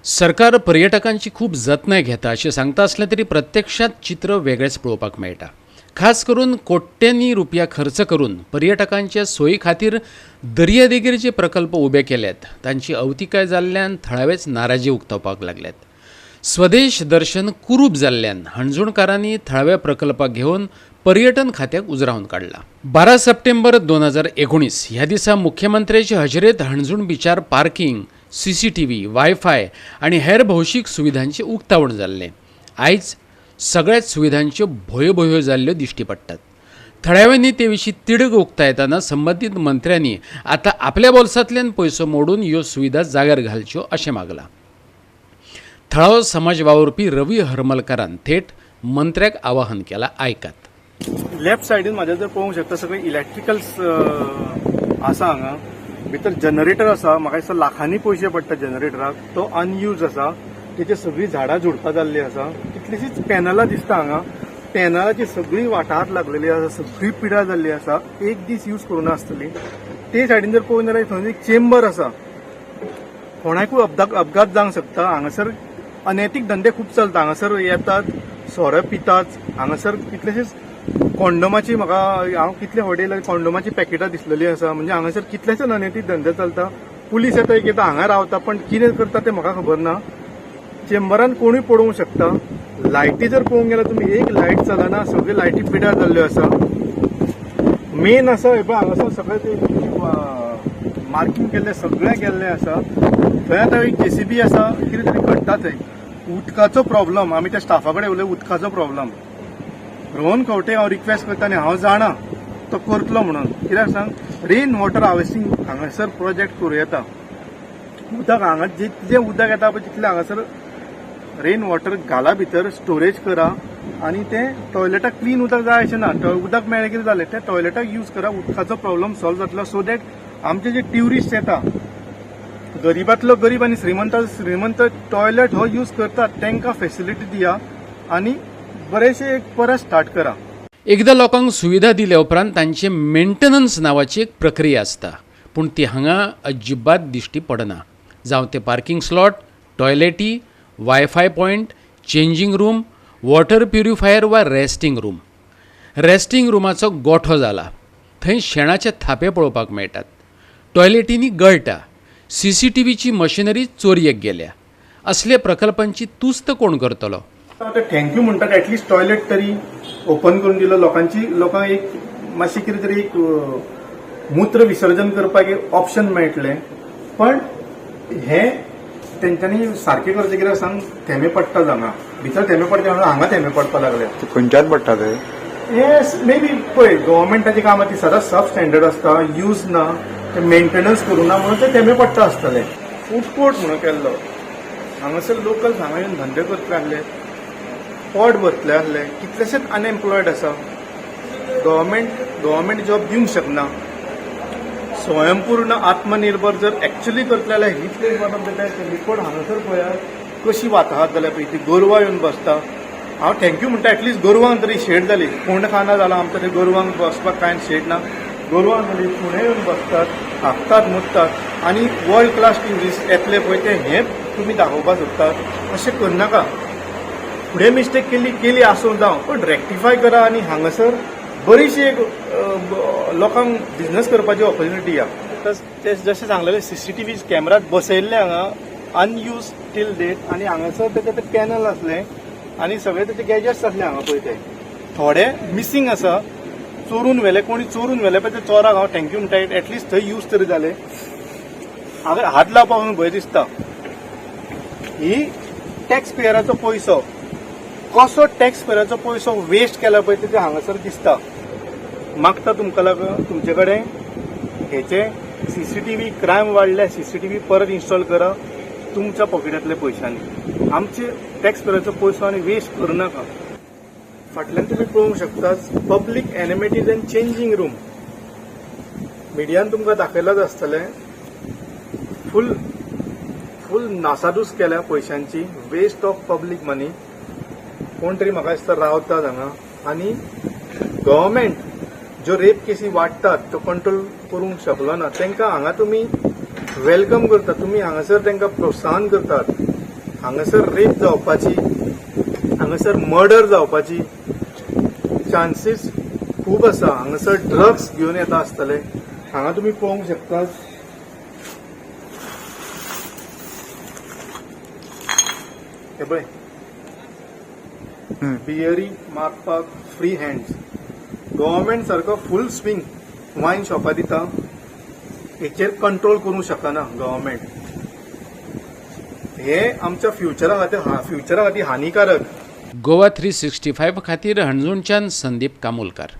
सरकार पर्यटकांची खूब जतनाय घेता अशें सांगता आसलें तरी प्रत्यक्षांत चित्र वेगळेंच पळोवपाक मेळटा. खास करून कोट्यांनी रुपया खर्च करून पर्यटकांच्या सोयी खातीर दर्यादेगेर जे प्रकल्प उबे केल्यात तांची अवतिकाय जाल्ल्यान थळावेच नाराजी उक्तावपाक लागल्यात. स्वदेश दर्शन कुरूप जाल्ल्यान हणजूणकारांनी थळाव्या प्रकल्पाक घेवन पर्यटन खात्याक उजरावन काडला. 12 सप्टेंबर 2019 ह्या दिसा मुख्यमंत्र्याचे हजेरेंत हणजूण बिचार पार्किंग, CCTV, वायफाय आनी हेर भौशीक सुविधांचें उक्तावण जाल्लें. आयज सगळ्याच सुविधांच्यो भोयो भोयो जाल्ल्यो दिश्टी पडटात. थळाव्यांनी ते विशीं तिडक उक्तायतना संबंदीत मंत्र्यांनी आतां आपल्या बोल्सांतल्यान पयसो मोडून ह्यो सुविधा जाग्यार घालच्यो अशें मागलां. थळावो समाज वावुरपी रवी हरमलकारान थेट मंत्र्याक आवाहन केलां, आयकात. लेफ्ट सायडीन म्हाज्या जर पळोवंक शकता सगळे इलेक्ट्रिकल्स आसा, हांगा भितर जनरेटर आसा. म्हाका दिसता लाखांनी पयशे पडटा जनरेटराक, तो अनयूज आसा. तेचे सगळीं झाडां झुडपां जाल्लीं आसा. कितलीशींच पॅनलां दिसता हांगा, पॅनलाची सगळी वाटाहात लागलेली आसा, सगळी पिडा जाल्ली आसा. एक दीस यूज करूं आसतली. ते सायडीन जर पळोवंक जाल्यार थंय एक चेंबर आसा, कोणाकूय अपघात जावंक शकता. हांगासर अनैतीक धंदे खूब चलता. हांगासर येतात, सोरो पितात. हांगासर कितलेशेच कॉन्डोमाची, म्हाका हांव कितले फावटी येयल्यार कॉन्डोमाची पॅकेटां दिसलेली आसा. म्हणजे हांगासर कितलेशेच अनैतीक धंदे चलता. पुलीस येता, एक येता, हांगा रावता, पण कितें करता तें म्हाका खबर ना. चेंबरान कोणूय पडोवंक शकता. लायटी जर पळोवंक गेल्यार तुमी, एक लायट चलना, सगळ्यो लायटी पिड्यार जाल्ल्यो आसा. मेन आसा हे पळय, हांगासर सगळें ते मार्किंग केल्लें सगळें केल्लें आसा. थंय आतां एक जेसीबी आसा, कितें तरी घडटा थंय. उदकाचो प्रॉब्लम, आमी त्या स्टाफा कडेन उलय, उदकाचो प्रॉब्लम. रोहन खंवटे हांव रिक्वेस्ट करता आनी हांव जाणा तो करतलो म्हणून. कित्याक सांग, रेन वॉटर हार्वेस्टिंग हांगासर प्रोजेक्ट करूं येता. उदक हांगा जितलें उदक येता पळय तितलें हांगासर रेन वॉटर घाला, भितर स्टोरेज करा आनी तें टॉयलेटाक क्लीन उदक जाय अशें ना, उदक मेळ्ळें कितें जालें, तें टॉयलेटाक यूज करा. उदकाचो प्रॉब्लम सॉल्व जातलो, सो that आमचे जे ट्युरिस्ट येता, गरीबातलो गरीब आनी श्रीमंत श्रीमंत टॉयलेट हो यूज करतात, तांकां फेसिलिटी दिया आनी बरेशे एक परत स्टार्ट करा. एकदां लोकांक सुविधा दिल्या उपरांत तांचे मेंटेनन्स नांवाची एक प्रक्रिया आसता, पूण ती हांगा अजिबात दिश्टी पडना. जावं ते पार्किंग स्लॉट, टॉयलेटी, WiFi point, changing room, water purifier वा रेस्टिंग रूम. रेस्टिंग रुमाचो गोठो जाला, थंय शेणाचे थापे पळोवपाक मेळटात. टॉयलेटींनी गळटा, सीसीटीव्हीची मशिनरी चोरयेक गेल्या. असल्या प्रकल्पांची तुस्त कोण करतलो? आतां thank you म्हणटात, एटलिस्ट टॉयलेट तरी ओपन करून दिलो. लोकांची लोकांक एक मातशें कितें तरी एक मूत्र विसर्जन करपाक एक ऑप्शन मेळटलें. पण हें तेंच्यांनी सारकें करचें. कित्याक सांग, थेंबे पडटा हांगा भितर, थेंबे पडटा म्हणून हांगा थेंबे पडपाक लागले. ते खंयच्यान पडटा ते? हे मे बी पळय, गव्हर्मेंटाची कामां ती सदांच सब स्टँडर्ड आसता, यूज ना, ते मेंटेनन्स करूं ना म्हणून ते थेंबे पडटा आसतले. फूड कोर्ट म्हणून केल्लो, हांगासर लोकल हांगा येवन धंदे करतले आसले, पोट भरतले आसले. कितलेशेच अनएम्प्लॉयड आसा. गव्हर्मेंट जॉब दिवंक शकना. स्वयंपूर्ण, आत्मनिर्भर जर एक्च्युअली करतले जाल्यार ही place one of the best. Report हांगासर पळयात कशी वाताहात जाल्या पळय ती, गोरवां येवन बसता. हांव thank you म्हणटा, एटलिस्ट गोरवांक तरी शेड जाली. कोंड खाना जाला आमच्या, ते गोरवांक बसपाक कांय शेड ना. गोरवांक जाली, सुणे येवन बसतात, हागतात, मुततात आनी वर्ल्ड क्लास ट्युरिस्ट येतले पळय ते हें तुमी दाखोवपाक सोदतात. अशें करनाका. फुडें मिस्टेक केली केली आसूं जावं, पण रेक्टिफाय करा आनी हांगासर बरीशी एक लोकांक बिझनस करपाची ऑपॉर्च्युनिटी या. ते जशें सांगलेलें, सीसीटीव्ही कॅमेरा बसयल्ले हांगा, अनयूज टील डेट. आनी हांगासर तेचे ते पॅनल आसले आनी सगळे तेचे गॅजेट्स आसले हांगा पळय, ते थोडे मिसींग आसा, चोरून व्हेले कोणी, चोरून व्हेले. पळय ते चोराक हांव thank you म्हणटा, एटलिस्ट थंय यूज तरी जाले. हांगा हात लावपाक म्हणून भंय दिसता. ही टॅक्स पेयराचो पयसो, कसो टॅक्स पेयराचो पयसो वेस्ट केला पळय ते हांगासर दिसता. मागता तुमकां लागून तुमचे कडेन हेचे सीसीटीव्ही, क्रायम वाडल्या, सीसीटीव्ही परत इन्स्टॉल करा तुमच्या पॉकेटांतल्या पयशांनी. आमचे टॅक्स पेयराचो पयसो आनी वेस्ट करूं नाका. फाटल्यान तुमी पळोवंक शकता, public amenities and changing room. मिडियान तुमकां दाखयलाच आसतलें. फूल फूल नासादूस केल्या पयशांची, वेस्ट ऑफ पब्लीक मनी. कोण तरी म्हाका दिसता रावतात हांगा आनी गव्हर्मेंट ज्यो रेप केसी वाडटात त्यो कंट्रोल करूंक शकलो ना. तांकां हांगा तुमी welcome करतात, तुमी हांगासर तांकां प्रोत्साहन करतात. हांगासर रेप जावपाची, हांगासर मर्डर जावपाची चान्सीस खूब आसा. हांगासर ड्रग्स घेवन येता आसतले. हांगा तुमी पळोवंक शकता, हे पळय, बियरी मागपाक फ्री हँड्स. गव्हर्मेंट सारको फूल स्विंग वायन शॉपां दिता. हेचेर कंट्रोल करूंक शकना गव्हर्मेंट. हे आमच्या फ्युचरा खातीर हानिकारक. गोवा 365 खातीर हणजूणच्यान संदीप कामोलकार.